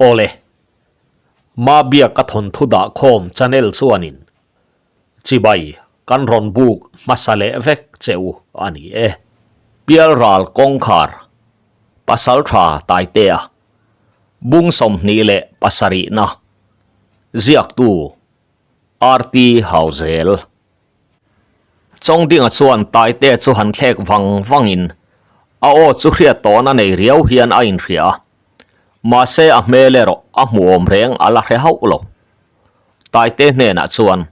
Awle, Mabiak ka thawnthu dah khawm channel chuanin chibai kan rawn buk hmasa leh vek che u a ni e. Pialral kawngkhar Pasaltha Taitea bung 27na ziaktu RT Hauzel. Chawngdinga chuan Taitea chu han thlek vang vangin a aw chu hriat tawn a nei riau hian a inhria a, mahse a hmel erawh a hmuhawm reng a la hre hauh lo. Taite hnenah chuan,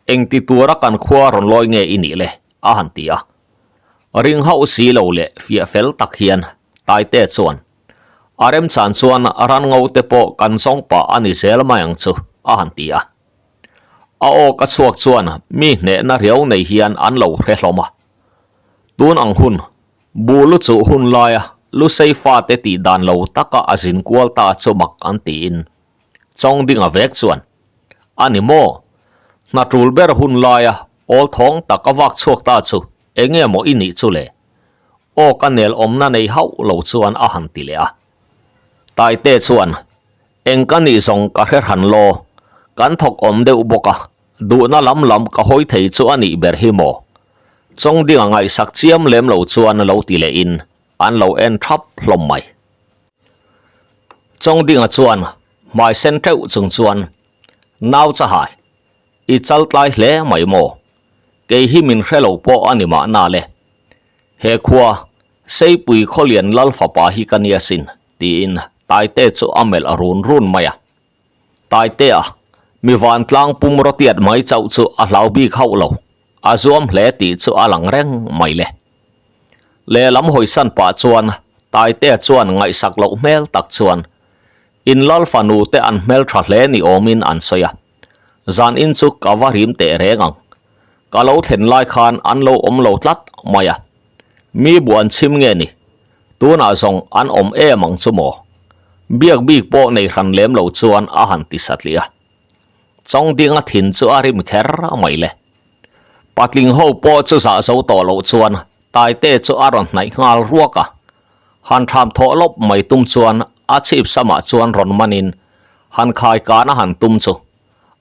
Engti tura kan khua rawn lawi nge i nih le? a han ti a. Ring hauh si lo leh fiah fel tak hian Taite chuan, A remchan chuan ran ngo te pawh kan zawng pah a ni zel mai ang chu, a han ti a. A aw ka chhuak chuan mi hnehna riau nei hian an lo hre hlawm a. Tun ang hun, bu lu chuh hun laia Lusei fate tih dan lo taka a zin kual ta chu mak an tiin Chawngdinga vek chuan, A ni maw? Hna tul ber hun laia awl thawng tak a vak chhuak ta chu enge maw i nih chu le? Aw ka nel awmna nei hauh lo chuan a han ti leh a. Taite chuan, Eng ka nih zawng ka hre hran law, kan thawk awm deuh bawk a, duhna lam lam ka hawi thei chu a nih ber hi maw? Chawngdinga ngaihsak chiam lem lo chuan lo ti lehin an lo en thap hlawm mai. Chawngdinga chuan hmai sen teuh chung chuan, Nau chahai, i chal tlai hle mai maw? Kei hi min hre lo pawh a ni mahna le. He khua, Seipui Khawlian Lal fapa hi ka nia sin, tiin Taite chu a melh run run mai a. Taitea, mi vantlang pum rawtiat mai chauh chu a hlau bik hauh lo, a zuam hle tih chu a lang reng mai le. Lehlam hawisan pah chuan Taitea chuan ngaihsak loh hmel tak chuan in lal fanu te an hmel tha hle ni awmin an sawi a, zan in chu ka va rim teh reng ang, ka lo thlen lai khan an lo awm lo tlat mai a. Mi buan chhim nge ni? Tunah zawng an awm em ang chu maw? Biak bik pawh nei hran lem lo chuan a han ti satliah a. Chawngdinga thin chu a rim kher mai le. Patling ho pawh chu zah zo tawh loh chuan Taite chu a rawn hnaih nghal ruak a. Han tham thawh lawp mai tum chuan a chhip samah chuan rawn manin han khai kan a han tum chu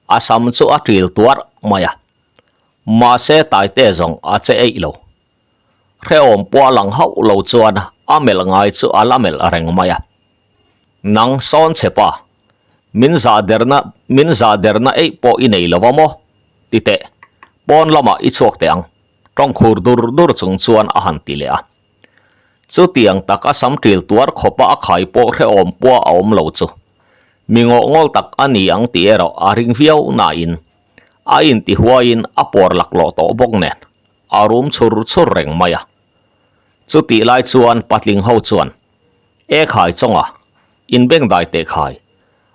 a sam chu a ṭil tuarh mai a. Mahse Taite zawng a che eih lo. Hrehawm pawh a lang hauh lo chuan a melh ngai chu a la melh reng mai a. Nang sawn che pa, min zah derna min zah derna eih pawh i nei lo va maw? Ti teh, pawn lamah i chhuak teh ang, tawng khur dur dur chung chuan a han ti leh a. Chutiang taka sam ṭil tuar khawpa a khai pawh hrehawm pawh a awm lo chu. Mi ngawhngawl tak a ni ang tih erawh a ring viau nain a intihuaiin a pawr laklawh tawh bawk nen a rum chhur chhur reng mai a. Chutih lai chuan patling ho chuan, E khai chawnga, inbengdai teh khai,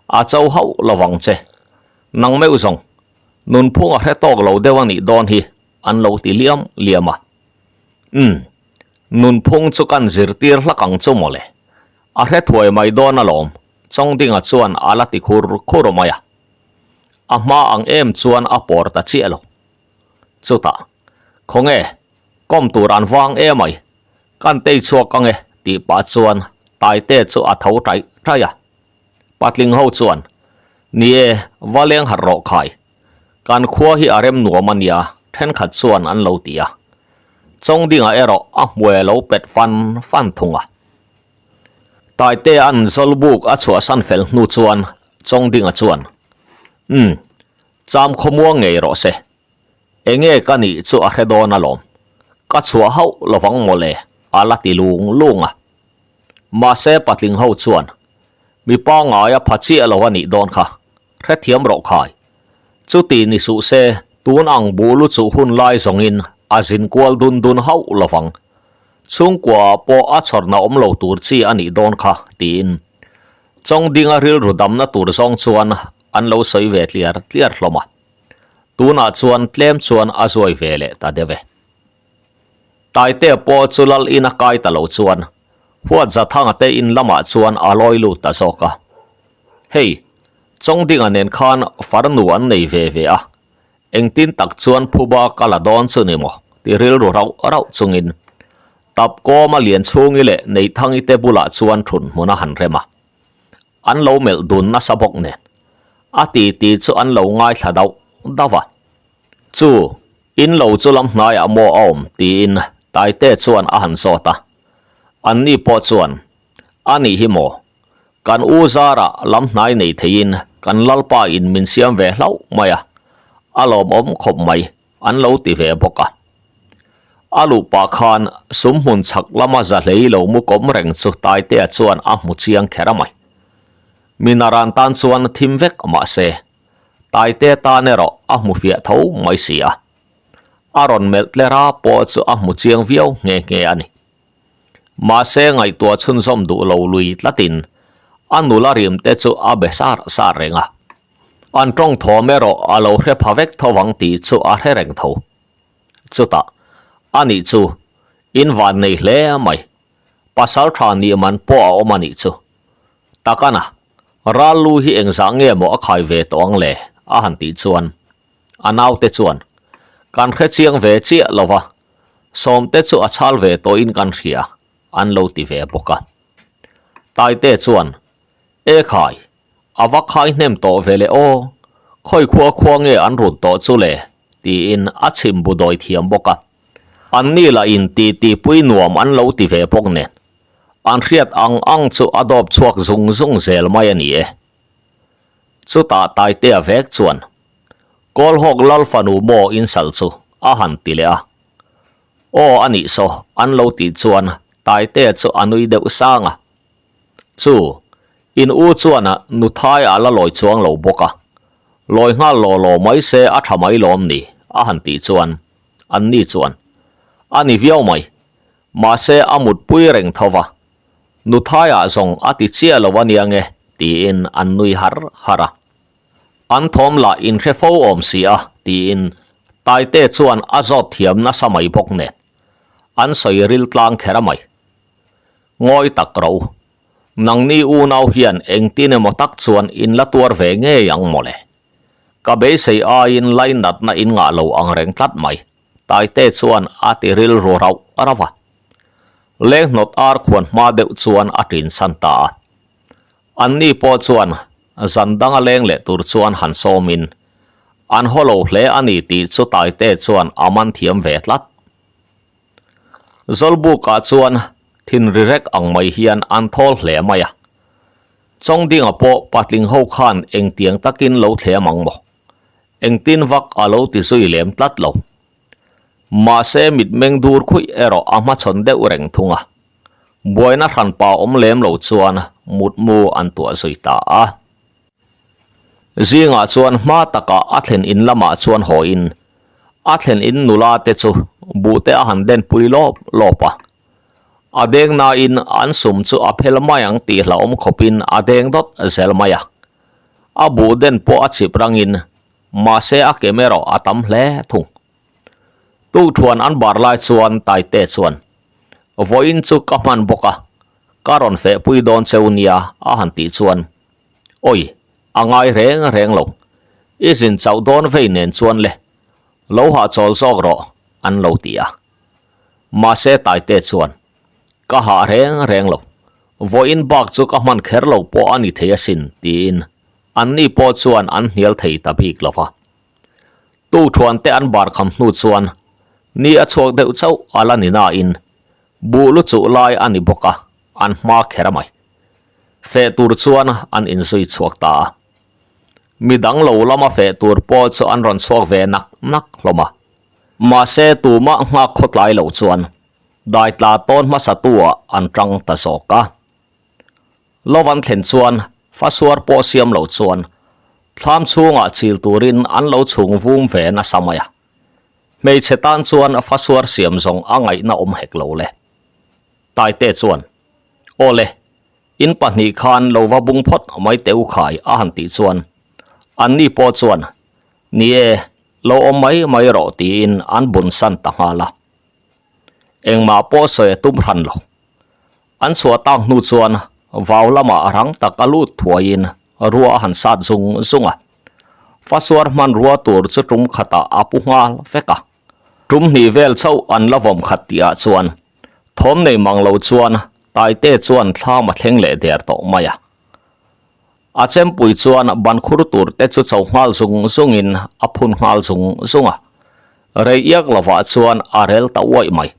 a cho hauh lovang che. Nang meuh zawng, nunphung a hre tawk lo deuh a nih dawn hi an lo ti liam liam a. Umm, nunphung chu kan zirtir hlak ang chu mawle. A hre thuai mai dawn alawm, Chawngdinga chuan a la ti khur khur mai a. A hma ang em chuan a pawr ta chiah lo. Chutah, Khawnge, kawm tur an vang em ai, kan tei chhuak ang e tih pah chuan Taite chu a tho taih taih a. Patling ho chuan, Ni e, va leng harh rawh khai. Kan khua hi a rem nuam a nia, thenkhat chuan an lo ti a. Chawngdinga erawh a hmuai lo pet fan fan thung a. Taite an Zawlbuk a chhuahsan fel hnu chuan Chawngdinga chuan, Umm, cham khawmuang ngei rawh se. Enge ka nih chu a hre dawn alawm. Ka chhuah hauh lovang mawle, a la ti lung lung a. Mahse patling ho chuan, Mi pangngai a pha chiah lo a nih dawn kha, hrethiam rawh khai. Chuti ni suh se, tun ang bu lu chuh hun lai zawngin a zin kual dun dun hauh lovang. Chhungkua ah pawh a chhawrna awm lo tur chi a nih dawn kha, tiin Chawngdinga rilru damna tur zawng chuan an lo sawi ve tliar tliar hlawm a. Tunah chuan tlem chuan a zuai ve leh ta deuh e. Taitea pawh chu lal in a kai ta lo chuan huat Zathanga te in lamah chuan a lawi lut ta zawk a. Hei, Chawngdinga nen khan farnu an nei ve ve a, engtin tak chuan phuba ka la dawn chu ni maw ti rilru rauh rauh chungin Tapkawma Lianchhungi leh Neithangi te bulah chuan thun hmun a han rem a. an lo melh dun nasa bawk nen a titi chu an lo ngaithla dauh dauh a. Chu, in lo chu lam hnaiah maw a awm tiin Taite chuan a han zawt a. Anni pawh chuan, A nih hi maw? Kan u zarah lam hnai nei theiin kan lalpa in min siam ve hlauh mai a, a lawmawm khawp mai an lo ti ve bawk a. A luh pah khan sum hmun chhak lama za hlei lo mu kawm reng chu Taitea chuan a hmu chiang kher a mai. Minaran tan chuan thim vek mahse, Taitea tan erawh a hmu fiah tho mai si a. A rawn melh tlera pawh chu a hmu chiang viau nghe nghe a ni. Mahse ngaihtuah chhunzawm duh lo lui tlatin a nula rim te chu a be sar sar reng a. An tawng thawm erawh a lo hre pha vek tho vang tih chu a hre reng tho. Chutah, a nih chu, in van nei hle mai. Pasal tha nih man pawh a awm a nih chu. Takana, ral lu hi engzah nge maw a khai ve tawh ang le? a han tih chuan a naute chuan, Kan hre chiang ve chiah lo va, Sawmte chu a chhal ve tawhin kan hria, an lo ti ve bawk a. Taite chuan, E khai, a va khai hnem tawh ve le aw, khawi khua khua nge an run tawh chu le? tiin a chhim bu dawi thiam bawk a. Anni lah in titi pui nuam an lo ti ve bawk nen, an hriat ang ang chu a dawp chhuak zung zung zel mai a ni e. Chutah Taitea vek chuan, Kawlhawk lal fanu maw insal chu a han ti leh a. Aw a nih saw an lo tih chuan Taitea chu a nui deuh sang a. Chu, in u chuan nuthai a la lawi chuang lo bawk a. Lawi nghal law law mai se a tha mai lawm ni a han tih chuan anni chuan a ni viau mai. Mahse a mutpui reng tho va. Nuthaiah zawng a ti chiah lo a nia nge tiin an nui har har a. An thawm lah in hre fo awm si a tiin Taite chuan a zawt thiam nasa mai bawk nen an sawi ril tlang kher a mai. Ngawi tak rawh u, nangni unau hian engtin emaw tak chuan in la tuar ve ngei ang mawle. Ka beisei aiin lainatna in ngah lo ang reng tlat mai. Taite chuan a ti rilru rauh rauh a. Leng hnawt ar khuan hma deuh chuan a ṭin san ta a. Anni pawh chuan zan danga leng leh tur chuan han sawmin an haw lo hle a ni tih chu Taite chuan a man thiam ve tlat. Zawlbukah chuan thinri rek ang mai hian an thawl hle mai a. Chawngdinga pawh patling ho khan engtiang takin lo thlem ang maw? Engtin vak a lo ti zui lem tlat lo. Mahse mitmeng dur khuih erawh a hmachhawn deuh reng thung a. Buaina hranpa awm lem lo chuan mutmu an tuah zui ta a. Zingah chuan hma takah a thlen in lamah chuan hawiin a thlen in nula te chu buhte a han den pui lawp lawp a. A deng nain an sum chu a phel mai ang tih hlauhawm khawpin a deng dawt zel mai a. A buh den pawh a chip rangin mahse a kem erawh a tam hle thung. Tukthuan an bar lai chuan Taite chuan, Vawiin chu ka hman bawk a, ka rawn fehpui dawn cheu nia a han tih chuan, Awi, a ngai reng reng lo. I zin chauh dawn vei nen chuan le, lo hahchawl zawk rawh an lo ti a. Mahse Taite chuan, Ka hah reng reng lo. Vawiin bak chu ka hman kher lo pawh a ni thei asin, tiin anni pawh chuan an hnial thei ta bik lo va. Tukthuan te an bar kham hnu chuan ni a chhuak deuh chauh a la ni nain buh lu chuh lai a ni bawk a, an hma kher mai. Feh tur chuan an inzui chhuak ta a. Midang lo lama feh tur pawh chu an rawn chhuak ve nak nak hlawm a. Mahse tumah nghak khawtlai lo chuan dai tla tawn hmasa tu ah an tang ta zawk a. Lo an thlen chuan fasuar pawh siam lo chuan thlam chhungah chil turin an lo chhung vum ve nasa mai a. Hmeichhe tan chuan fasuar siam zawng a ngaihna awm hek lo le. Taite chuan, Aw le, in pahnih khan lo va bung phawt mai teh u khai a han tih chuan anni pawh chuan, Ni e, lo awm mai mai rawh tiin an bun san ta nghal a. Engmah pawh sawi a tum hran lo. An chhuah tak hnu chuan vau lamah rang tak a lut thuaiin rua a han sat zung zung a. Fasuar hmanrua tur chu tum khatah a pu nghal vek a. Tum hnih vel chauh an la vawm khat tihah chuan thawm nei mang lo chuan Taite chuan thlam a thleng leh der tawh mai a. A chempui chuan ban khur tur te chu cho nghal zung zungin a phun nghal zung zung a. Rei iak lovah chuan a rel ta uaih mai.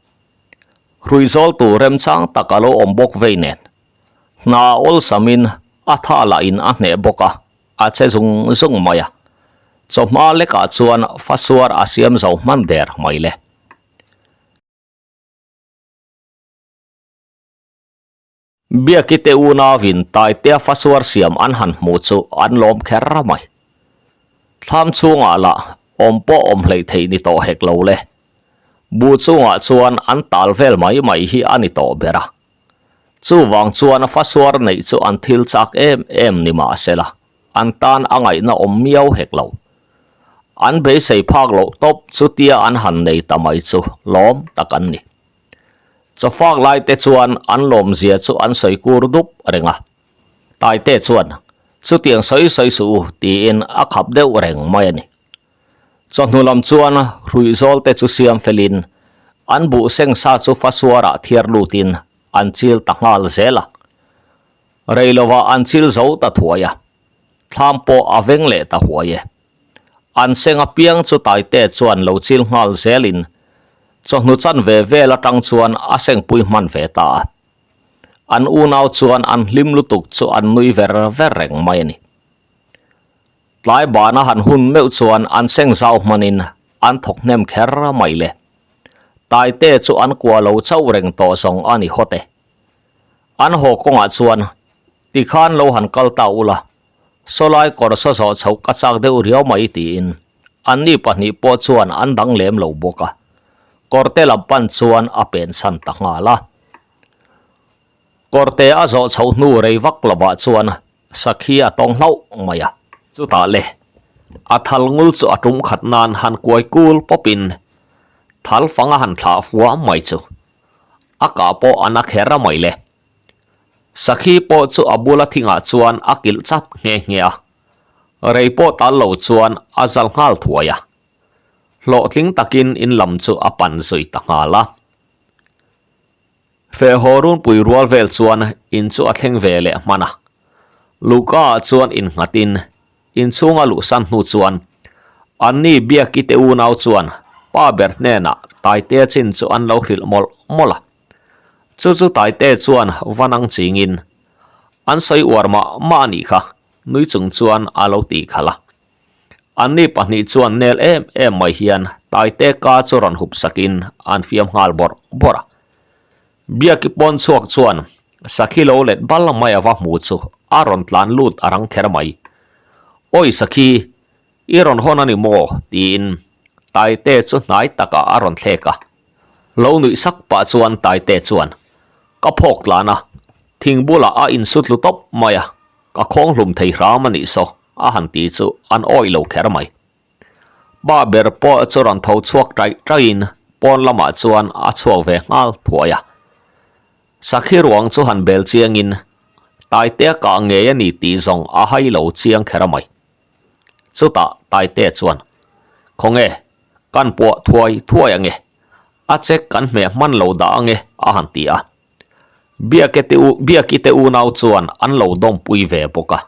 Hrui zawl tur remchang tak a lo awm bawk vei nen. Hna a awlsamin a tha lah in a hneh bawk a, a che zung zung mai a. Chawhma lekah chuan fasuar a siam zo hman der mai le. Biaki te unauin Taitea fasuar siam an han hmuh chu an lawm kher mai. Thlam chhungah lah awm pawh awm hleih theih ni tawh hek lo le. Buh chungah chuan an tal vel mai mai hi a ni tawh ber a. Chuvang chuan fasuar neih chu an thil chak em em ni mahsela an tan a ngaihna awm miau hek lo. An beisei phak loh tawp chutia an han nei ta mai chu lawm tak an ni. Chawfak lai te chuan an lawmzia chu an sawi kur dup reng a. Taite chuan, Chutiang sawi sawi suh u, tiin a khap deuh reng mai a ni. Chawhnu lam chuan hruihzawl te chu siam felin an buh seng sa chu fasuarah thiar lutin an chil ta nghal zel a. Rei lovah an chil zo ta thuai a, thlam pawh a veng leh ta huai e. An seng apiang chu Taite chuan lo chil nghal zelin chawhnu chan ve vel atang chuan a sengpui hman ve ta a. An unau chuan an hlim lutuk chu an nui ver ver reng mai a ni. Tlai bana han hun meuh chuan an seng zau hmanin an thawk hnem kher mai le. Taite chu an kua lo chauh reng tawh zawng a ni hawt e. An haw kawngah chuan tikhan lo han kal ta ula, Sawlai kawr saw zawh chhoh ka chak deuh riau mai tiin anni pahnih pawh chuan an dang lem lo bawk a, kawrte lam pan chuan a pen chhan ta nghal a. Kawrte a zawh chhoh hnu rei vak lovah chuan sakhi a tawng hlauh mai a. Chutah le, a thal ngul chu a tum khat nan han kuai kul pawpin thal fang a han thlah fua mai chu a kah pawh a na kher a mai le. Sakhi pawh chu a bula thingah chuan a kilh chat nghe nghe a, rei pawh tal lo chuan a zal nghal thuai a. Hlawhtling takin in lam chu a pan zui ta nghal a. Fehhaw runpui rual vel chuan in chu a thleng ve leh hman a. Luka ah chuan innghatin inchhunga luhsan hnu chuan anni Biaki te unau chuan pa ber hnenah Taitea chin chu an lo hrilh mawlh mawlh a. Chu chu Taite chuan va nang chingin an sawi uar mah mah a nih kha, nui chung chuan a lo tih khalh a. Anni pahnih chuan nel em em mai hian Taite ka chu rawn hup sakin an fiam nghal bawrh bawrh a. Biaki pawn chhuak chuan Sakhi lo let bal mai a va hmu chu a rawn tlan lut a rang kher mai. Awi Sakhi, I rawn hawn a ni maw? tiin Taite chu hnai takah a rawn thlek a. Lo nuih sak pah chuan Taite chuan, Ka phawk tlan a, thing bulah a insut tlu tawp mai a, ka khawng hlum thei hram a nih saw, a han ti chu an awih lo kher mai. Pa ber pawh chu rawn tho chhuak taih taihin pawn lamah chuan a chhuak ve nghal thuai a. Sakhi ruang chu han bel chiangin Taitea kah ngei a ni tih zawng a hai lo chiang kher mai. Chutah Taitea chuan, Khawnge, kan puah thuai thuai ange, a check kan hmeh hman lo dah ange a han ti a. Biake te u, Biaki te unau chuan an lo dawmpui ve bawk a.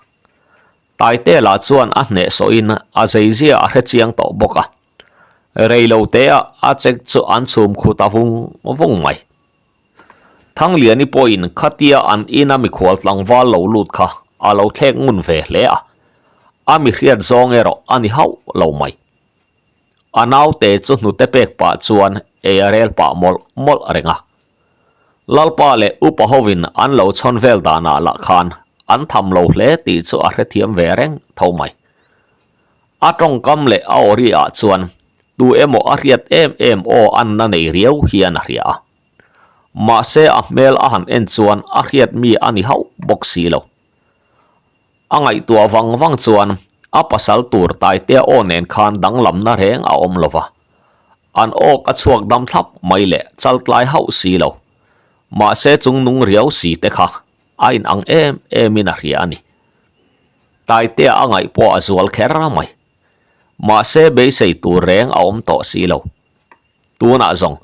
Taitea lah chuan a hnehsawhin a zeizia a hre chiang tawh bawk a. Reilo teah a check chu an chhum khu ta vung vung mai. Thangliani pawhin khatia an ina mikhual tlangval lo lut kha a lo thlek ngun ve hle a, a mi hriat zawng erawh a ni hauh lo mai. A naute chu hnute pek pah chuan ei a rel pah mawlh mawlh reng a. Lalpa leh upa hovin an lo chhawn vel danah lah khan an tham lo hle tih chu a hrethiam ve reng tho mai. A tawngkam leh a awri ah chuan tu emaw a hriat em em aw anna nei riau hian a hria a. Mahse a hmel a han en chuan a hriat mi a ni hauh bawk si lo. A ngaihtuah vang vang chuan a pasal tur Taitea aw nen khan danglamna reng a awm lo va. An aw ka chhuak dam thlap mai leh chaltlai hauh si lo. Mahse chung nung riau si te kha a inang em emin a hria a ni. Taitea a ngaih pawh a zual kher mai. Mahse beisei tur reng a awm tawh si lo. Tunah zawng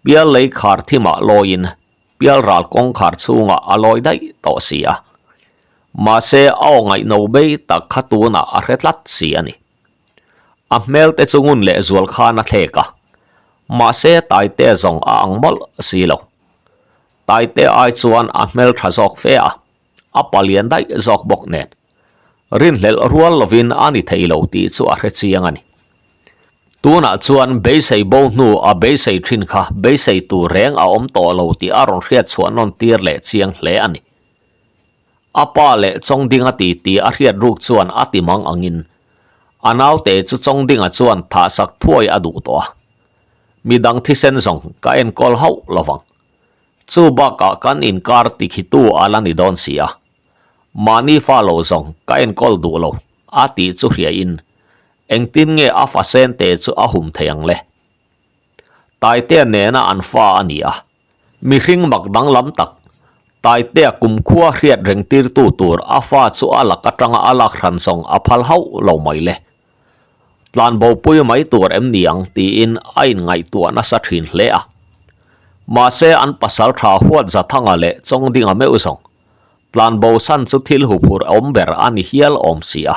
Pial lei khar thimah lawiin pial ral kawngkhar chhungah a lawi daih tawh si a. Mahse a aw ngaihno bei tak kha tunah a hre tlat si a ni. A hmel te chu ngun leh zual khan a thlek a, mahse Taite zawng a ang mawlh si lo. Taite ai chuan a hmel tha zawk fe a, a palian daih zawk bawk nen. Rinhlelh rual lovin a ni thei lo tih chu a hre chiang a ni. Tunah chuan beisei bo hnu a beisei thin kha beisei tur reng a awm tawh lo tih a rawn hriat chhuah nawn tir leh chiang hle a ni. A pa leh Chawngdinga ti ti a hriat ruk chuan a ti mang angin a naute chu Chawngdinga chuan thahsak thuai a duh tawh a. Midang thisen zawng ka enkawl hauh lovang. Chu bakah kan inkar tikhitu a la ni dawn si a. Mahni fa lo zawng ka enkawl duh lo a tih chu hriain engtin nge a fa sente chu a hum thei ang le? Taitea nena an fa a ni a, mihring mak danglam tak, Taitea kumkhua hriat reng tirtu tur a fa chu a lak atanga a lak hran zawng a phal hauh lo mai le. Tlanbopui mai tur em ni ang tiin a inngaihtuah nasa thin hle a. Mahse an pasal tha huat Zathanga leh Chawngdinga meuh zawng Tlanbo san chu thil huphurh awm ber a ni hial awm si a.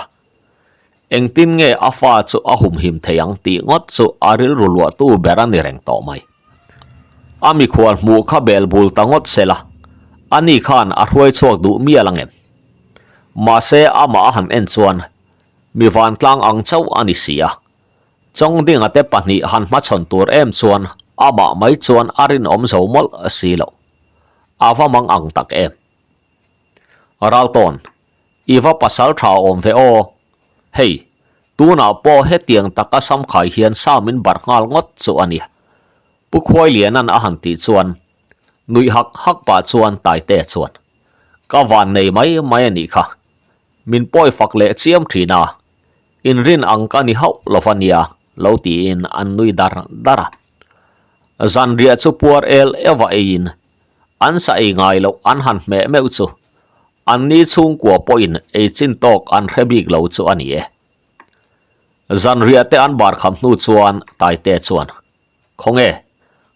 Engtin nge a fa chu a humhim thei ang tih ngawt chu a rilru luahtu ber a ni reng tawh mai. A mikhual hmuh kha bel bul ta ngawt se la, ani khan a hruai chhuak duh mial ang em? Mahse amah a han en chuan mi vantlang ang chauh a ni si a. Chawngdinga te pahnih han hmachhawn tur em chuan amah mai chuan a rinawm zo mawlh si loh. A va mang ang tak em? Raltawn, i va pasal tha awm ve aw. Hei, tunah pawh hetiang taka samkhai hian sa min bar nghal ngawt chu a nia. Pu Khuailiana'n a han tih chuan, nuih hak hak pah chuan Taitea chuan, Ka van nei mai mai a nih kha. Min pawi fak leh chiam thin a, inrin ang ka ni hauh lo va nia, lo tiin an nui dar dar a. Zanriah chu puar el eva eiin an sa ei ngai loh an han hmeh meuh chu an ni chhungkua pawhin ei chin tawk an hre bik lo chu a ni e. Zanriah te an bar kham hnu chuan Taite chuan, Khawnge,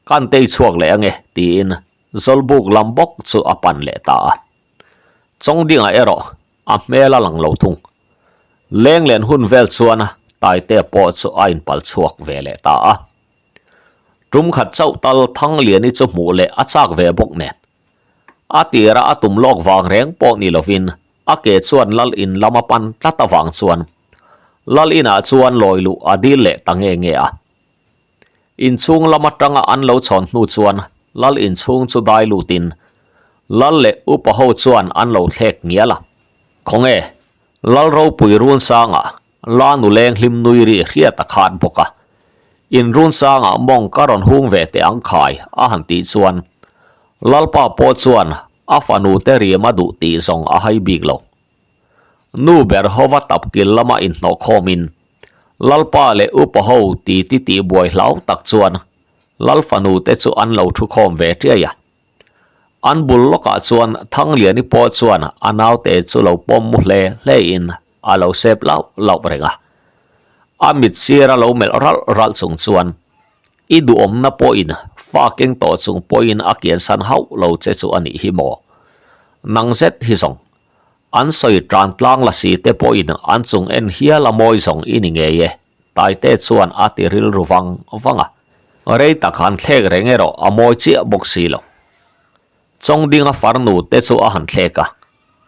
kan tei chhuak leh ange tiin Zawlbuk lam bawk chu a pan leh ta a. Chawngdingah erawh a hmel a lang lo thung. Lenglen hun vel chuan Taite pawh chu a inpal chhuak ve leh ta a. Tum khat chauh tal Thangliani chu hmuh leh a chak ve bawk nen. A tira a tum lawk vang reng pawh ni lovin a ke chuan Lal in lam a pan tlat avang chuan Lal inah chuan lawi luh a dil leh ta nge nge a. Inchhung lam atanga an lo chhawn hnu chuan Lal inchhung chu dai lutin Lal leh upa ho chuan an lo thlek ngial a. Khawnge, Lal ropui Runsanga La nu leng hlim nui ri hriat a khat bawk a, In run sangah mawng ka rawn hung ve teh ang khai a han tih chuan Lalpa pawh chuan a fanu te riam a duh tih zawng a hai bik lo. Nu ber hova tapkil lama inhnawh khawmin Lalpa leh upa ho ti ti tih buai hlau tak chuan Lal fanu te chu an lo thu khawm ve tiai a. An bul lawkah chuan Thangliani pawh chuan a naute chu lo pawm mu hle hle in a lo sep lauh lauh reng a. A mit sir a lo melh ralh ralh chung chuan, I duhawmna pawhin fa keng tawh chung pawhin a kiansan hauh lo che chu a nih hi maw? Nang zet hi zawng, an sawi tan tlang la si te pawhin an chung en hial a mawi zawng i ni ngei e, Taite chuan a ti rilru vang vang a. Rei tak han thlek reng erawh a mawi chiah bawk si lo. Chawngdinga farnu te chu a han thlek a,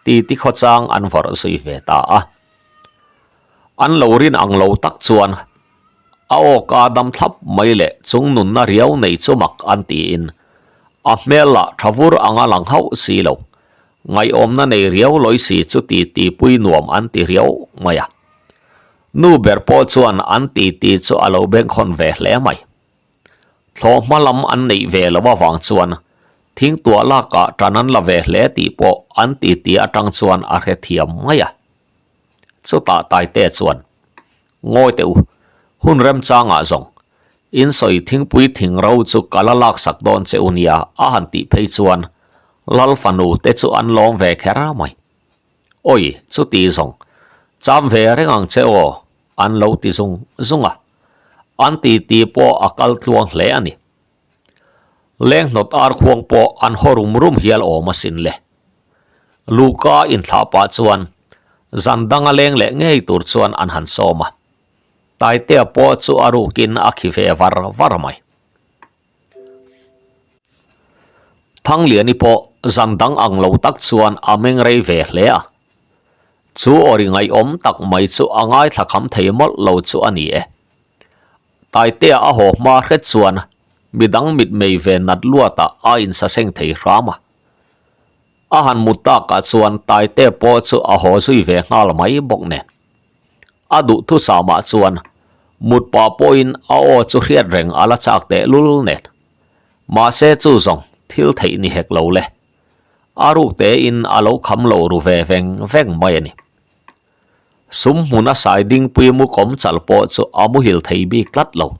titi khawchang an vawrh zui ve ta a. An lo rin ang lo tak chuan a awka dam thlap mai leh chung nunna riau nei chu mak an tiin a hmel lah tha vur anga lang hauh si lo, ngaihawmna nei riau lawi si chu titi pui nuam an ti riau mai a. Nu ber pawh chuan an titi chu a lo bengkhawn ve hle mai. Thlawh hma lam an neih ve lo avang chuan thingtuah lakah tan an la ve hle tih pawh an titi atang chuan a hrethiam mai a. Chutah Taite chuan, Ngawi teh u, hun remchangah zawng, in sawi thingpui thing ro chu ka la laksak dawn che u nia a han tih phei chuan Lal fanu te chu an lawm ve kher mai. Awi, chuti zawng, cham ve reng ang che aw, an lo ti zung zung a. An titi pawh a kal tluang hle a ni. Lenghnawt ar khuang pawh an haw rum rum hial awm asin le. Luhka inthlah pah chuan zan danga leng leh ngei tur chuan an han sawm a. Taitea pawh chu a rukin a khi ve var var mai. Thangliani pawh zan dang ang lo tak chuan a meng rei ve hle a. Chu awri ngaihawm tak mai chu a ngaithla kham thei mawlh lo chu a ni e. Taitea a haw hma hret chuan midang mitmei ve nat luatah a insaseng thei hram a. A han mut takah chuan Taitea pawh chu a haw zui ve nghal mai bawk nen. A duhthusamah chuan mut pah pawhin a aw chu hriat reng a la chak teh lul nen. Mahse chu zawng thil theih ni hek lo le. A ruk tein a lo kham lo ru ve veng veng mai a ni. Sum hmuna sai dingpui mu kawm chal pawh chu a muhil thei bik tlat lo.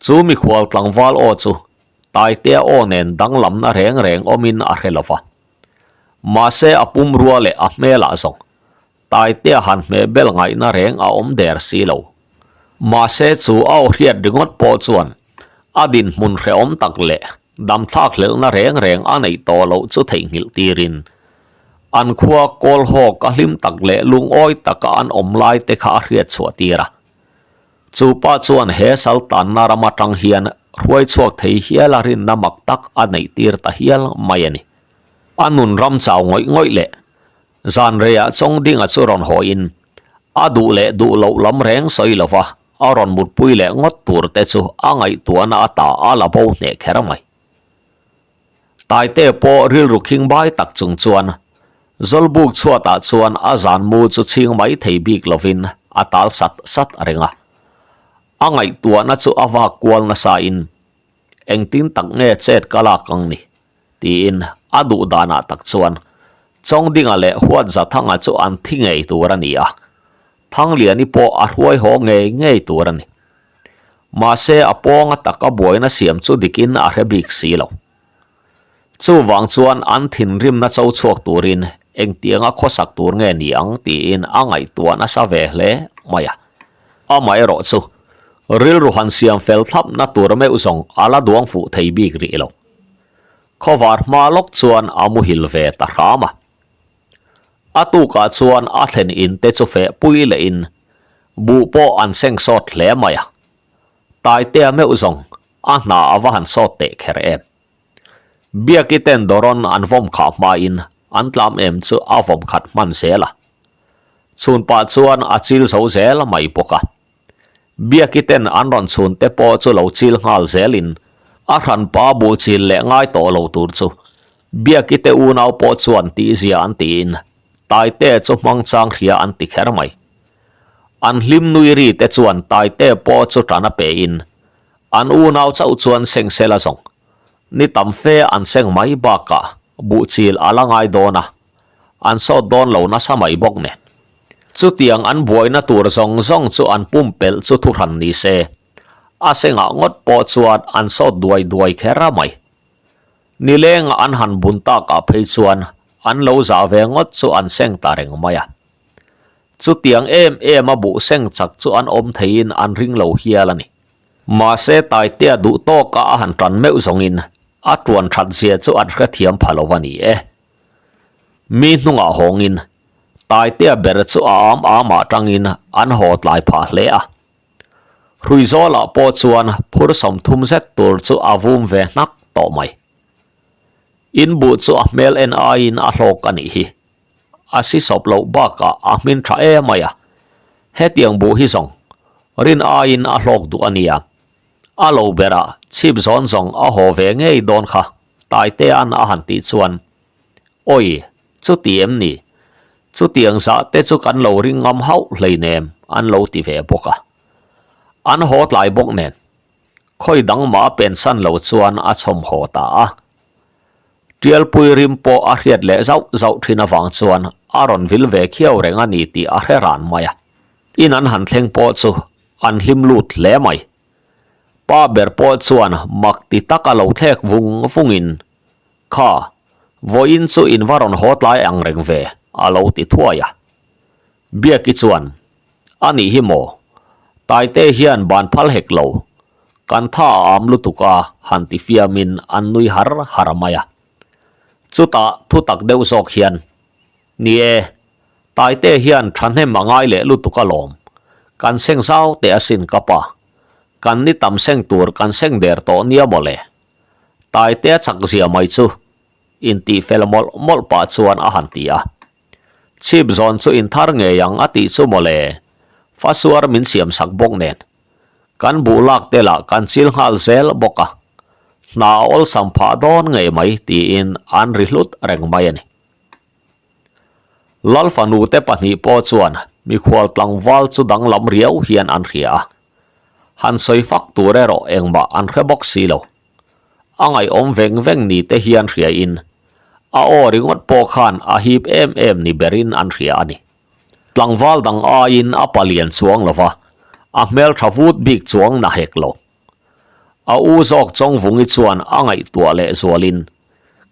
Chu mikhual tlangval aw chu Taitea aw nen danglamna reng reng awmin a hre lo va. Mahse a pumrua leh a hmelah zawng Taitea han hmeh bel ngaihna reng a awm der si lo. Mahse chu a aw hriat ringawt pawh chuan a dinhmun hrehawm tak leh damthlak hlelhna reng reng a neih tawh loh chu theihnghilh tirin an khua Kawlhawk a hlim tak leh lungawi taka an awm lai te kha a hriat chhuah tir a. Chu pa chuan he sal tanna ram atang hian hruai chhuak thei hial a rinna mak tak a neih tir ta hial mai a ni. A nun ram chau ngawih ngawih leh Zan reiah Chawngdinga chu rawn hawiin a duh leh duh loh lam reng sawi lova a rawn mutpui leh ngawt tur te chu a ngaihtuahna ata a la bo hneh kher mai. Taite pawh rilru khing bai tak chung chuan Zawlbuk chhuatah chuan a zan mu chu chhing mai thei bik lovin a tal sat sat reng a. A ngaihtuahna chu a vak kual nasain engtin tak nge chet ka lak ang ni? Tiin a duh danah tak chuan Chawngdinga leh Huatzathanga chu an thi ngei tur a ni a, Thangliani pawh a hruai haw ngei ngei tur a ni. Mahse a pawnga taka buaina siam chu dikin a hre bik si lo. Chuvang chuan an thinrimna cho chhuak turin engtianga khawsak tur nge ni ang tiin a ngaihtuah nasa ve hle mai a. Amaherawh chu rilru han siam fel thlapna tur meuh zawng a la duang fuh thei bik rih lo. Khawvar hma lawk chuan a muhil ve ta hram a. A tukah chuan a thlen in te chu feh pui leh in buh pawh an seng sawt hle mai a. Taitea meuh zawng a hna a va han sawt teh kher em. Biaki ten dawrawn an vawm khah hma in an tlam em chu a vawm khat hman zel a. Chhun pah chuan a chil zo zel mai bawk a. Biaki ten an rawn chhun te pawh chu lo chil nghal zel in a hranpa buh chil leh ngai tawh lo tur chu Biaki te unau pawh chuan tihzia an tiin Taite chu hmang chang hria an ti kher mai. An hlim nui ri te chuan Taite pawh chu tan a pe in an unau chauh chuan seng sela zawng ni tam fe an seng mai bakah buh chil a la ngai dawn a an sawt dawn lo nasa mai bawk nen. Chutiang an buaina tur zawng zawng chu an pumpelh chu thuhran ni se, a sengah ngawt pawh chuan an sawt duai duai kher a mai. Nilenga an han bun takah phei chuan an lo zah ve ngawt chu an seng ta reng mai a. Chutiang em em a buh seng chak chu an awm theiin an ring lo hial a ni. Mahse Taitea duh tawka a han tan meuh zawngin a tuan that zia chu an hrethiam pha lo a ni e. Mi hnungah hawngin Taitea ber chu a am amah tangin an haw tlai phah hle a. Hruizawlah pawh chuan phur 30 zet tur chu a vum ve hnak tawh mai. In buh chu a hmel en aiin a hlawk a nih hi. A si sawp loh bakah a hmin tha em mai a. Hetiang buh hi zawng rin aiin a hlawk duh a nia. A lo berah chhip zawn zawng a haw ve ngei dawn kha Taitea'n a han tih chuan, Awi! Chuti em ni? Chutiang zah te chu kan lo ring ngam hauh hleinem an lo ti ve bawk a. An haw tlai bawk nen. Khawi dang mah pensan lo chuan a chhawm haw ta a. Tialpui rim pawh a hriat leh zauh zauh thin avang chuan a rawn vil ve khiau reng a ni tih a hre ran mai a. In an han thleng pawh chu an hlim lut hle mai. Pa ber pawh chuan mak ti taka lo thlek vung vungin Kha, vawiin chu in va rawn haw tlai ang reng ve, a lo ti thuai a. Biaki chuan, A nih hi maw? Taite hian ban phal hek lo. Kan tha a am lutuk a, han ti fiamin an nui har har mai a. Chutah thu tak deuh zawk hian, Ni e, Taite hian thahnem a ngai leh lutuk alawm. Kan seng zau teh asin ka pa. Kan ni tam seng tur kan seng der tawh nia mawle. Taitea chak zia mai chu intih fel mawlh mawlh pah chuan a han ti a. Chhip zawn chu inthar ngei ang a tih chu mawle. Fasuar min siam sak bawk nen. Kan buh lak te lah kan chil nghal zel bawk a. Hna a awlsam phah dawn ngei mai tiin an ri hlut reng mai a ni. Lal fanu te pahnih pawh chuan mikhual tlangval chu danglam riau hian an hria a. Han sawi fak tur erawh engmah an hre bawk si lo. A ngaihawm veng veng ni te hian hriain a aw ringawt pawh khan a hip em em ni berin an hria a ni. Tlangval dang aiin a palian chuang lo va, a hmeltha vut bik chuang na hek lo. A u zawk Chawngvungi chuan a ngaihtuah leh zualin,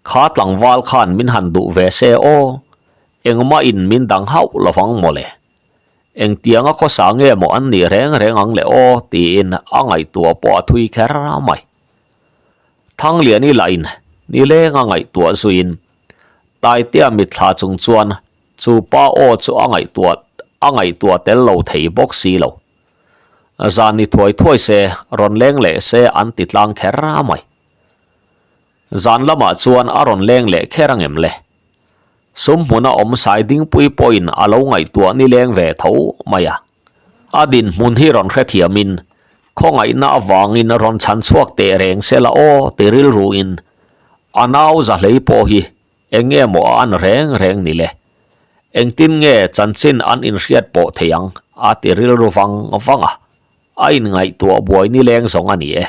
Kha tlangval khan min han duh ve se aw, engmah in min dang hauh lovang mawle. Engtianga khawsa nge maw an nih reng reng ang le aw tiin a ngaihtuah pawh a thui kher mai. Thangliani lahin nileng a ngaihtuah zuiin Taitea mitthla chung chuan chu pa aw chu a ngaihtuah a ngaihtuah tel lo thei bawk si lo. Zan ni thuai thuai se rawn leng leh se an ti tlang kher mai. Zan lamah chuan a rawn leng leh kher angem le? Sum hmuna awm sai dingpui pawhin a lo ngaihtuah nileng ve tho mai a. A dinhmun hi rawn hrethiamin, khawngaihna avangin rawn chhan chhuak teh reng se la aw ti rilruin a nau zahlei pawh hi eng nge maw a an reng reng ni le? Engtin nge chanchin an inhriat pawh thei ang a ti rilru vang vang a, a inngaihtuah buai nileng zawng a ni e.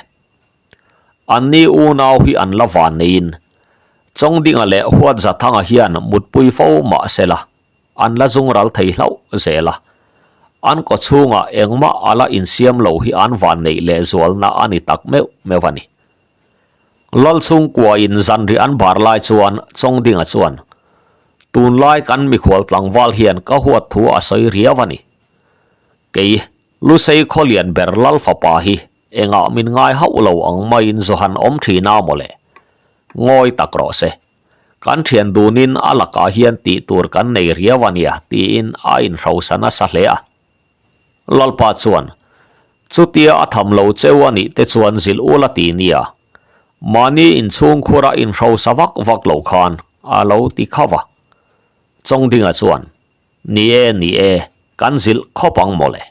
Anni unau hi an la van neiin Chawngdinga leh Huatzathanga hian mutpui fo mah se la, an la zung ral thei hlauh zel a. An kawchhungah engmah a la insiam lo hi an van neih leh zualna a ni tak meuh meuh a ni. Lalchhungkuain zanri an bar lai chuan Chawngdinga chuan, Tunlai kan mikhual tlangval hian ka huat thu a sawi riau a ni. Kei, Lusei khawlian ber Lal fapa hi Engah min ngai hauh lo ang maiin Johan awm thin a mawle. Ngawi tak rawh se. Kan thian dunin a lakah hian tih tur kan nei riau a nia tiin a inhrosa nasa hle a. Lalpa chuan, Chutia a tham lo cheu a nih te chuan zilh ul a ti nia. Mahni inchhungkhura inhrosa vak vak lo khan a lo ti khauh a. Chawngdinga chuan, Ni e, ni e, kan zilh khawp ang mawle.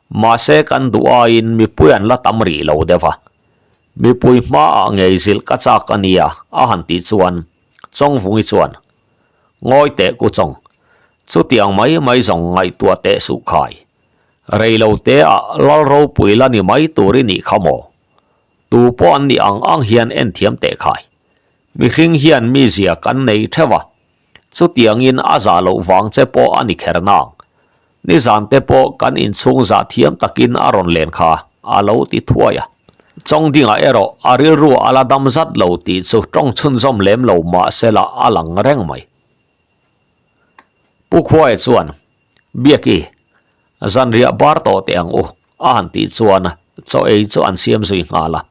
Mahse kan duh aiin mipui an la tam rih lo deuh a. Mipui hmaah ngei zilh ka chak a nia a han tih chuan Chawngvungi chuan, Ngawi teh ku Chawng, chutiang mai mai zawng ngaihtuah teh suh khai. Rei lo te ah lal ropui la ni mai tur i nih kha maw? Tu pawh an nih ang ang hian en thiam teh khai. Mihring hian mizia kan nei theuh a, Chutiangin a zah loh vang che pawh a ni kher nang. Nizan te pawh kan inchhung zah thiam takin a rawn len kha a lo ti thuai a. Chawngdingah erawh a rilru a la dam zat lo tih chu tawng chhunzawm lem lo mah sela a lang reng mai. Pu Khuaia chuan, Biaki, zanriah bar tawh teh ang u, a han tih chuan chaw ei chu an siam zui nghal a.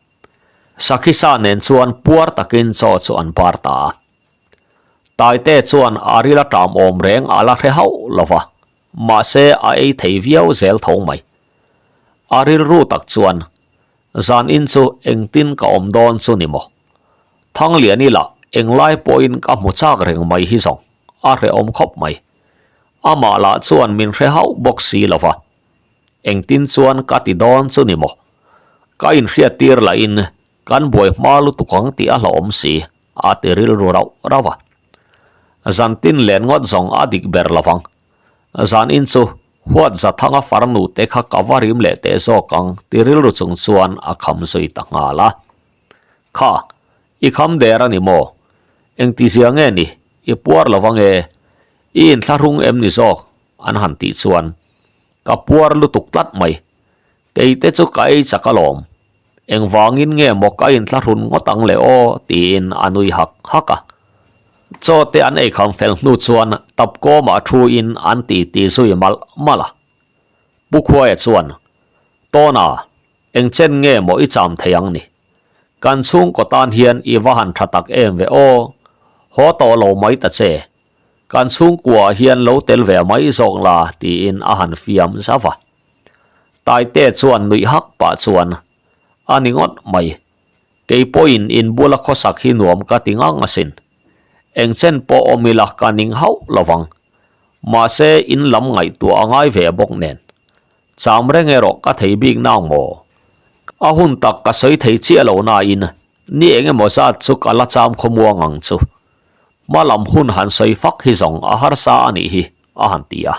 Sakhisa nen chuan puar takin chaw chu an bar ta a. Taite chuan a ril a ṭam awm reng a la hre hauh lo va, mahse a ei thei viau zel tho mai. A rilru tak chuan, Zan in chu engtin ka awm dawn chu ni maw? Thangliani lah englai pawhin ka hmu chak reng mai hi zawng, a hrehawm khawp mai. Amah lah chuan min hre hauh bawk si lo va, engtin chuan ka ti dawn chu ni maw? Ka inhriattir lahin Kan buai hma lutuk ang tih a hlauhawm si, a ti rilru rauh rauh a. Zan tin len ngawt zawng a dik ber lo vang. Zan in chu huat za thanga farnu te kha ka va rim leh teh zawk ang ti rilru chung chuan a kham zui ta nghal a. Kha, i kham der a ni maw? Engtizia nge ni? I puar lo vang e. I inthlahrung em ni zawk? An han tih chuan ka puar lutuk tlat mai. Kei te chu ka ei chak alawm. Engvangin nge maw ka inthlahrun ngawt ang le aw tiin a nui hak hak a. Chaw te an ei kham fel hnu chuan tapkawmah thu in an ti ti zui malh malh a. Pu Khuaia chuan, Tawna, eng chen nge maw i cham thei ang ni? Kan chhungkaw tan hian i va han tha tak em ve aw. Haw tawh lo mai ta che, kan chhungkuaah hian lo tel ve mai zawk la tiin a han fiam zauh a. Taite chuan nuih hak pah chuan, A ni ngawt mai, kei pawhin in bula khawsak hi nuam ka ti ngang asin. Eng chen pawh awm ila ka ning hauh lo vang. Mahse in lam ngaihtuah a ngai ve bawk nen. Cham reng erawh ka thei bik nang maw? A hun tak ka sawi thei chiah lo nain ni eng emaw zat chu ka la cham khawmuang ang chu. Hma lam hun han sawi fak hi zawng a harsa a nih hi, a han ti a.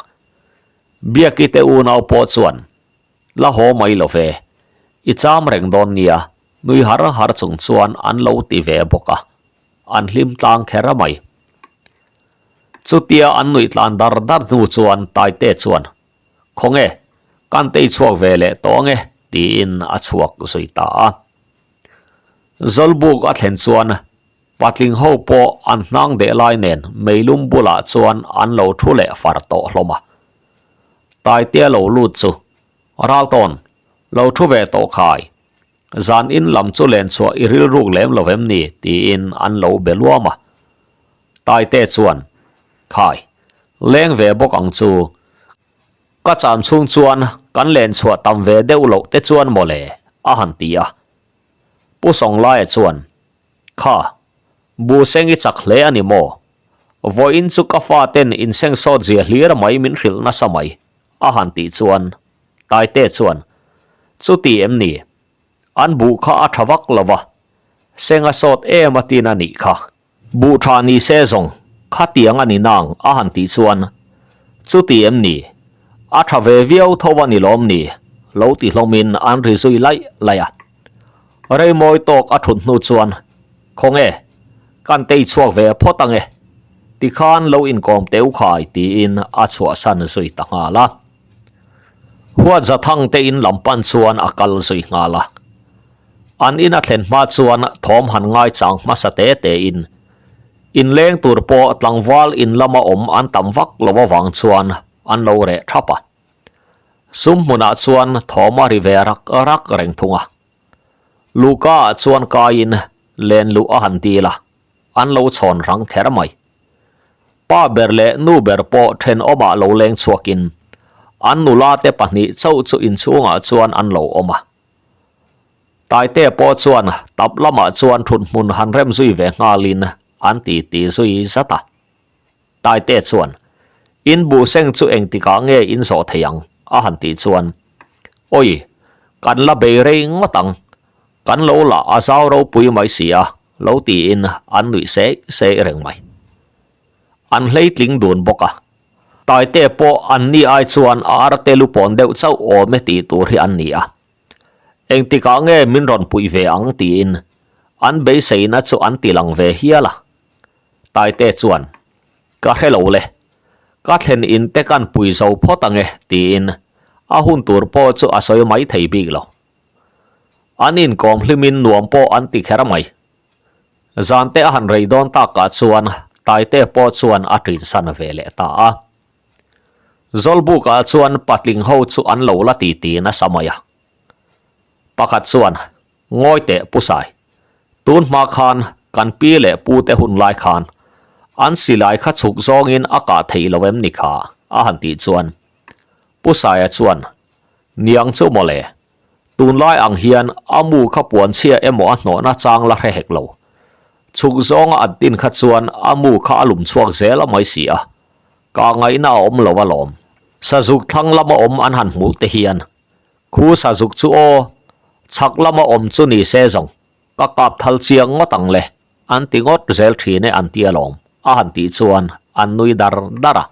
Biaki te unau pawh chuan, La haw mai lo ve, i cham reng dawn nia, nui har har chung chuan an lo ti ve bawk a, an hlim tlang kher mai. Chutia an nuih tlan dar dar hnu chuan Taite chuan, Khawnge, kan tei chhuak ve leh tawh ange, tiin a chhuak zui ta a. Zawlbuk a thlen chuan patling ho pawh an hnang deh lai nen meilum bulah chuan an lo thu leh far tawh hlawm a. Taitea lo lut chu, Raltawn, lo thu ve tawh khai. Zan in lam chu len chhuah i rilruk lem lo vem ni? tiin an lo be luam a. Taite chuan, Khai, leng ve bawk ang chu. Ka cham chhung chuan kan len chhuah tam ve deuh loh te chuan mawle, a han ti a. Pu Sawnglaia chuan, Kha, bu seng i chak hle a ni maw? Vawiin chu ka faten inseng sawt zia hlir mai min hrilh nasa mai, a han tih chuan Taite chuan, Chuti em ni? An buh kha a tha vak lo va, seng a sawt em a tin a nih kha. Buh tha ni se zawng, khatiang a ni nang a han tih chuan, Chuti em ni? A tha ve viau tho a ni lawm ni? Lo ti hlawmin an ri zui laih laih a. Reimawi tawk a thut hnu chuan, Khawnge, kan tei chhuak ve phawt ange, tikhan lo inkawm teu khai tiin a chhuahsan zui ta nghal a. Huat za thang te in lam pan chuan a kal zui nghal a. An in a thlen hma chuan thawm han ngai chang hmasa te te in inleng tur pawh tlangval in lama awm an tam vak lo avang chuan an lo reh thap a. Sum hmunah chuan thawm a ri ve rak rak reng thung a. Luhka ah chuan kaiin len luh a han dil a, an lo chhawn rang kher mai. Pa ber leh nu ber pawh thenawmah lo leng chhuakin an nula te pahnih chauh chu inchhungah chuan an lo awm a. Taite pawh chuan tap lamah chuan thut hmun han rem zui ve nghalin an ti ti zui zat a. Taite chuan, In buh seng chu engtikah nge in zawh thei ang? a han tih chuan, Awi, kan la bei rei ngawt ang. Kan lo lah a zau ropui mai si a, lo tiin an nuih seih seih reng mai. An hleitling dun bawk a. Taite pawh an ni ai chuan a arte lu pawn deuh chauh awm e tih tur hi an ni a. Engtikah nge min rawn puih ve ang tiin an beiseina chu an ti lang ve hial a. Taite chuan, Ka hre lo le. Ka thlen in te kan pui zo phawt ang e tiin a hun tur pawh chu a sawi mai thei bik lo. An inkawm hlimin nuam pawh an ti kher mai. Zante a han rei dawn takah chuan Taite pawh chuan a ṭinsan ve leh ta a. Zawlbukah chuan patling ho chu an lo la ti ti nasa mai a. Pakhat chuan, Ngawi teh Pu Sai, tun hma khan kan pi leh pu te hun lai khan an silai kha chhuk zawngin a kah theih lo em ni kha? a han tih chuan Pu Saia chuan, Niang chu mawle, tunlai ang hian a mu kha puan chhia emaw a hnawhna chang la hre hek lo. Chhuk zawnga an tin kha chuan a mu kha a lum chhuak zel a mai si a, kah ngaihna a awm lo alawm. Sazuk thlang lama awm an han hmuh te hian khu sazuk chu aw, chhak lama awm chu ni se zawng, ka kap thal chiang ngawt ang le, an ti ngawt zel thin e an ti alawm, a han tih chuan an nui dar dar a.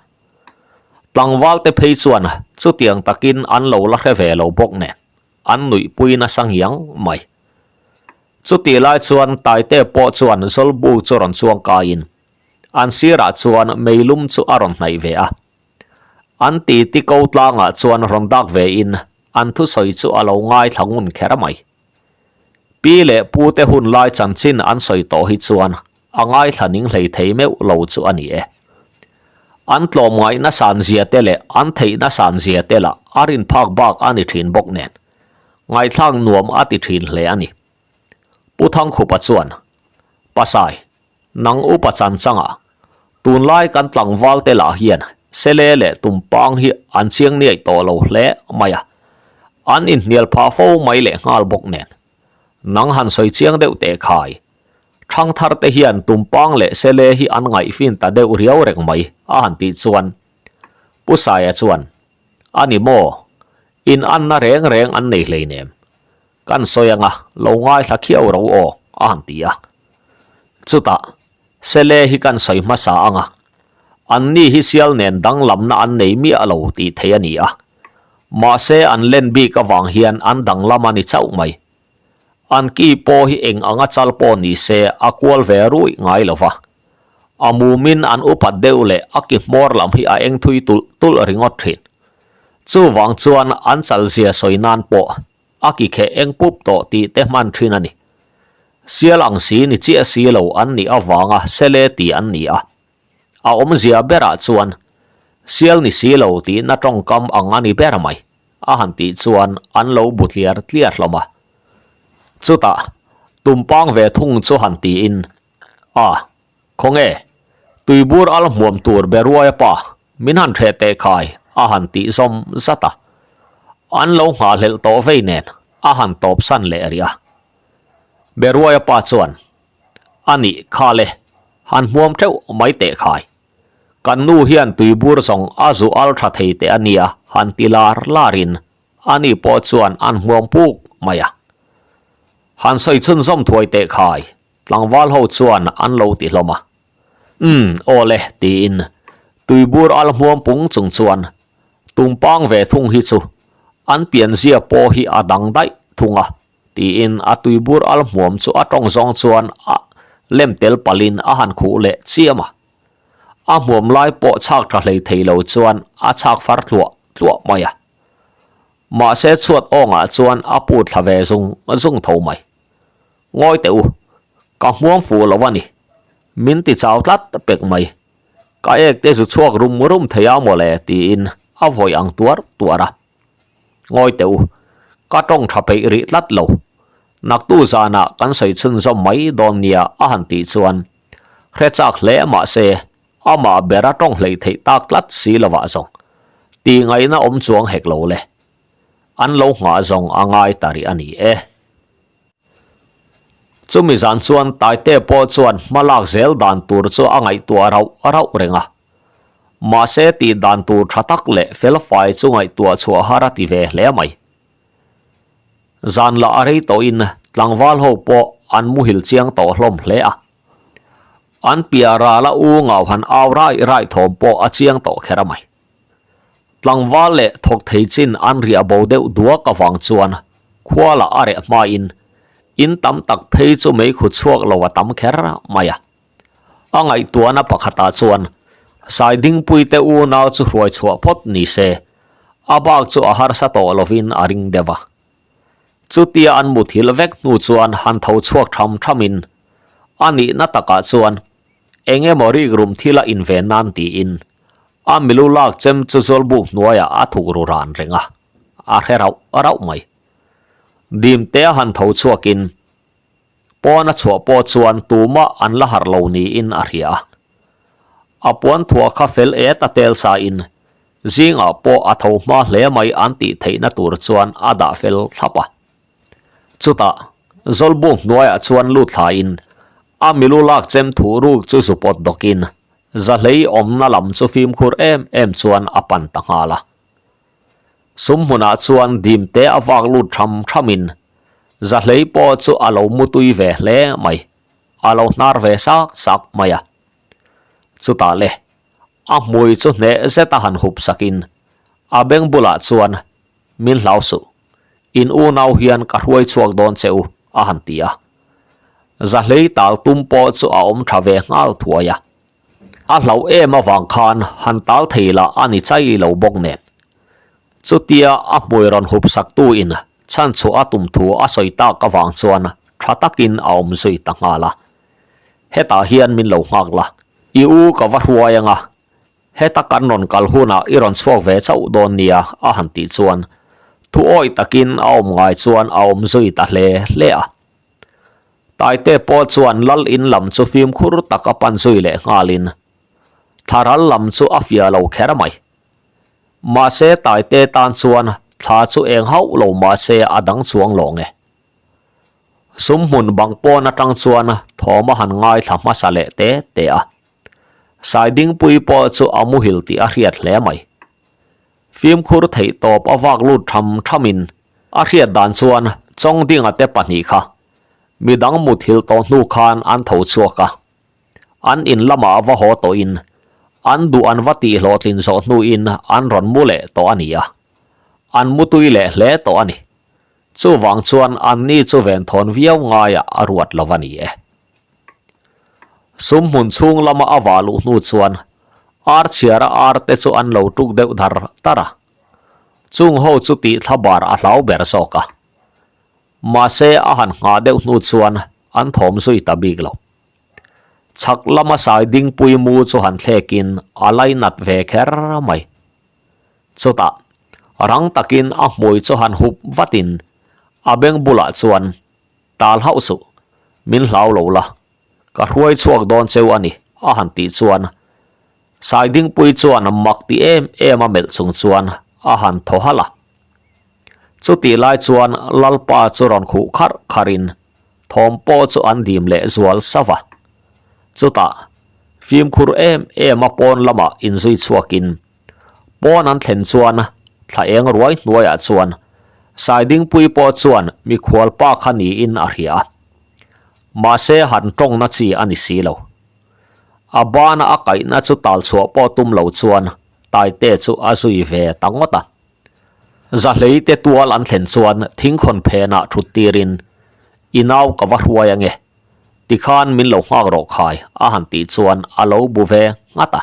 Tlangval te phei chuan chutiang takin an lo la hre ve lo bawk nen an nuihpui nasa ngiang mai. Chutih lai chuan Taite pawh chuan Zawlbu chu rawn chuang kaiin an sirah chuan meilum chu a rawn hnaih ve a. An titi ko tlangah chuan rawn dak ve in an thusawi chu a lo ngaithla ngun kher mai. Pi leh pu te hun lai chanchin an sawi tawh hi chuan a ngaithla ning hlei thei meuh lo chu a ni e. An tlawmngaihna san zia te leh an theihna san zia te lah a rin phak bak a ni thin bawk nen, ngaihthlak nuam a ti thin hle a ni. Pu Thangkhupa chuan, Pasai, Nang upa chan changa tunlai kan tlangval te lah hian sele leh tumpang hi an chiang niaih tawh lo hle mai a, an inhnial phah fo mai leh nghal bawk nen. Nang han sawi chiang deuh teh khai. Thangthar te hian tumpang leh sele hi an ngaihfin ta deuh riau reng mai a han tih chuan Pu Saia chuan, A ni maw? In anna reng reng an nei hleinem. Kan sawi anga lo ngaithla khiau ro aw a han ti a. Chutah Sele hi kan sawi hmasa anga anni hi sial nen danglamna an nei miah lo tih theih a ni a. Mahse an len bik avang hian an danglam a ni chauh mai. An ki pawh hi eng anga chal pawh ni se a kual ve ruih ngai lo va. A mumin an upat deuh leh a ki hmawr lam hi a eng thui tulh tulh ringawt thin. Chuvang chuan an chalzia sawi nan pawh a ki kheh eng pup tawh tih te hman thin a ni. Sial ang si ni chiah si lo an nih avanga sele ti an ni a. A awmzia berah chuan sial ni si lo tihna tawngkam ang a ni ber mai a han tih chuan an lo bu tliar tliar hlawm a. Chutah tumpang ve thung chu han tiin, A, khawnge, tuibur al hmuam tur be ruai a pa, min han hreh teh khai a han tih zawm zat a. An lo nghahhlelh tawh vei nen a han tawp san leh rih a. Beruaia pa chuan, A nih kha le, han hmuam teuh mai teh khai. Kan nu hian tuibur zawng a zu al tha thei teh a nia han ti lar larin ani pawh chuan an hmuam puk mai a. Han sawi chhunzawm thuai teh khai, tlangval ho chuan an lo ti hlawm a. Umm, aw le, tiin tuibur al hmuam pung chung chuan tumpang ve thung hi chu an pianzia pawh hi a dang daih thung a. Tiin a tuibur al hmuam chu a tawng zawng chuan a lem tel palhin a han khuh leh chiam a. A hmuam lai pawh chhak tha hlei thei lo chuan a chhak far tluah tluah mai a. Mahse chhuat awngah chuan a put thla ve zung zung tho mai. Ngawi teh u, ka hmuam fuh lo a ni. Min ti chau tlat pek mai. Ka ek te zu chhuak rum rum thei a mawle tiin a vawi ang tuar tuar a. Ngawi teh u, ka tawng tha peih rih tlat lo. Naktu zanah kan sawi chhunzawm mai dawn nia a han tih chuan hre chak hle mah se amah bera tawng hleih theih tak tlat si lovah zawng tih ngaihna awm chuang hek lo le. An lo nghah zawng a ngai ta rih a ni e. Chumi zan chuan Taite pawh chuan hma lak zel dan tur chu a ngaihtuah rauh rauh reng a. Mahse tih dan tur tha tak leh fel fai chu ngaihtuah chhuah har a ti ve hle mai. Zan lah a rei tawhin tlangval ho pawh an muhil chiang tawh hlawm hle a. An piah rala u ngau han au raih raih thawm pawh a chiang tawh kher a mai. Tlangval leh thawk thei chin an riah bo deuh duak avang chuan khua lah a reh hmain in tam tak phei chu meikhu chhuak lo a tam kher mai a. A ngaihtuahna pakhatah chuan Saidingpuite unau chu hruai chhuah phawt ni se, a bak chu a harsa tawh lovin a ring deuh a. Chutia an muthilh vek hnu chuan han tho chhuak tham thamin a nihna takah chuan eng emaw rikrum thil a inven nan tiin a milu lak chem chu zawlbuk hnuaiah a thuk ru ran reng a, a hre rauh rauh mai. Dimtea han tho chhuakin Pawn a chhuah pawh chuan tumah an la harh lo niin a hria a. A puan thuah kha fel et a tel sa in zingah pawh a tho hma hle mai an tih theihna tur chuan a dah fel thlap a. Chutah Zawlbuk hnuaiah chuan lut thla in a milu lak chem thuh ruk chu zu pawt dawk in Zahlei awmna lam chu fimkhur em em chuan a pan ta nghal a. Sum hmunah chuan dimte a vak lut tham thamin Zahlei pawh chu a lo mutui ve hle mai, a lo hnar ve sak sak mai a. Chutah le, a hmui chu hneh zet a han hup sakin a beng bulah chuan, Min hlau suh, in unau hian ka hruai chhuak dawn che u, a han ti a. Zahlei tal tum pawh chu a awm tha ve nghal thuai a. A hlauh em avang khan han tal thei lah a ni chai lo bawk nen. Chutia a hmui rawn hup saktu in chhan chhuah a tum thu a sawi tak avang chuan tha takin a awm zui ta nghal a. Hetah hian min lo nghak la, i u ka va hruai anga, heta kan rawn kal hunah i rawn chhuak ve chauh dawn nia a han tih chuan thu awih takin a awm ngai chuan a awm zui ta hle hle a. Taite pawh chuan lal in lam chu fimkhur tak a pan zui leh nghalin thlaral lam chu a fiah lo kher mai. Mahse Taite tan chuan thla chu eng hauh lo mahse a dang chuang lawng e. Sumhmun bang pawn atang chuan thawm a han ngaithla hmasa leh te te a. Saidingpui pawh chu a muhil tih a hriat hle mai. Fimkhur theih tawp a vak lut tham thamin a hriat dan chuan Chawngdinga te pahnih kha midang muthilh tawh hnu khan an tho chhuak a. An in lamah va haw tawhin an duh an va tih hlawhtlin zawh hnuin an rawn mu leh tawh a ni a. An mutui leh hle tawh a ni. Chuvang chuan anni chu venthawn viau ngaiah a ruat lo a ni e. Sum hmun chhung lama a vah luh hnu chuan ar chhiara ar te chu an lo tuk deuh dar dar a. Chung ho chu tih thla bar a hlau ber zawk a. Mahse a han nghah deuh hnu chuan an thawm zui ta bik lo. Chhak lama sai dingpui mu chu han thlekin a lainat ve kher mai. Chutah rang takin a hmui chu han hup vatin a beng bulah chuan Tal hauh suh, min hlau lo la, ka hruai chhuak dawn cheu a ni, a han tih chuan Saidingpui chuan mak ti em em a melh chung chuan a han thaw halh a. Chutih lai chuan Lalpa chu rawn khuh kharh kharhin thawm pawh chu an dim leh zual sauh a. Chutah fimkhur em em a pawn lamah inzui chhuakin Pawn an thlen chuan thla eng ruai hnuaiah chuan Saidingpui pawh chuan mikhual pa kha niin a hria a. Mahse han tawngna chi a ni si lo. A bana a kaihna chu tal chhuah pawh tum lo chuan Taite chu a zui ve ta ngawt a. Zahlei te tual an thlen chuan thingkhawn phenah thut tirin I nau ka va hruai ange, tikhan min lo nghak rawh khai a han tih chuan a lo bu ve nghat a.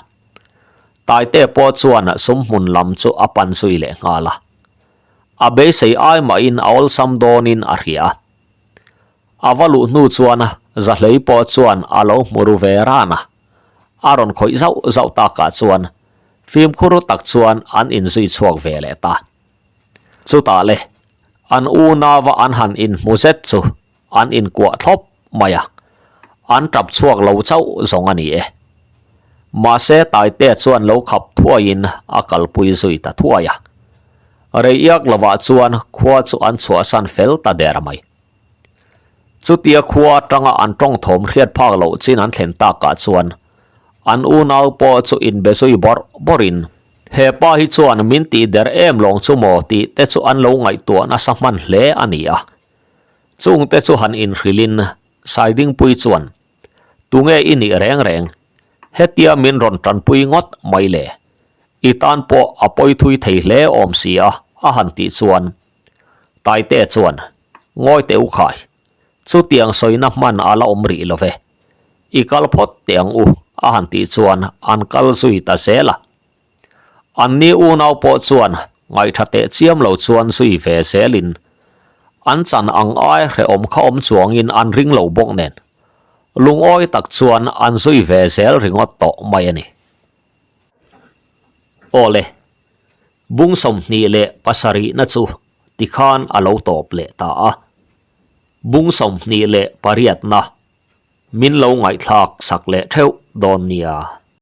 Taite pawh chuan sumhmun lam chu a pan zui leh nghal a. A beisei ai mahin a awlsam dawnin a hria a. A va luh hnu chuan Zahlei pawh chuan a lo hmu ru ve ran a. A rawn khawih zauh zauh takah chuan fimkhur tak chuan an inzui chhuak ve leh ta. Chutah le, an unauva an han inhmu zet chu An inkuah thlawp mai a, an tap chhuak lo chauh zawng a ni e. Mahse Taitea chuan lo khap thuaiin a kalpui zui ta thuai a. Rei iak lovah chuan khua chu an chhuahsan fel ta der mai. Chutia khua atanga an tawng thawm hriat phak loh chin an thlen takah chuan an unau pawh chu inbe zui bawrh bawrhin he pa hi chuan min tih der em lawng chu maw tih te chu an lo ngaihtuah nasa hman hle a ni a. Chungte chu han inhrilhin Saidingpui chuan, Tunge i nih reng reng? Hetia min rawn tanpui ngawt mai le. I tan pawh a pawi thui thei hle awm si a, a han tih chuan Taite chuan, Ngawi teh u khai, chutiang sawina hman a la awm rih lo ve. I kal phawt teh ang u, a han tih chuan an kal zui ta zel a. Anni unau pawh chuan ngaihṭha teh chiam lo chuan zui ve zelin an chan ang ai hrehawm kha awm chuangin an ring lo bawk nen lungawi tak chuan an zui ve zel ringawt tawh mai a ni. Awle, bung 27na chu tikhan a lo tawp leh ta a, bung 28na min lo ngaihthlak sak leh theuh dawn nia.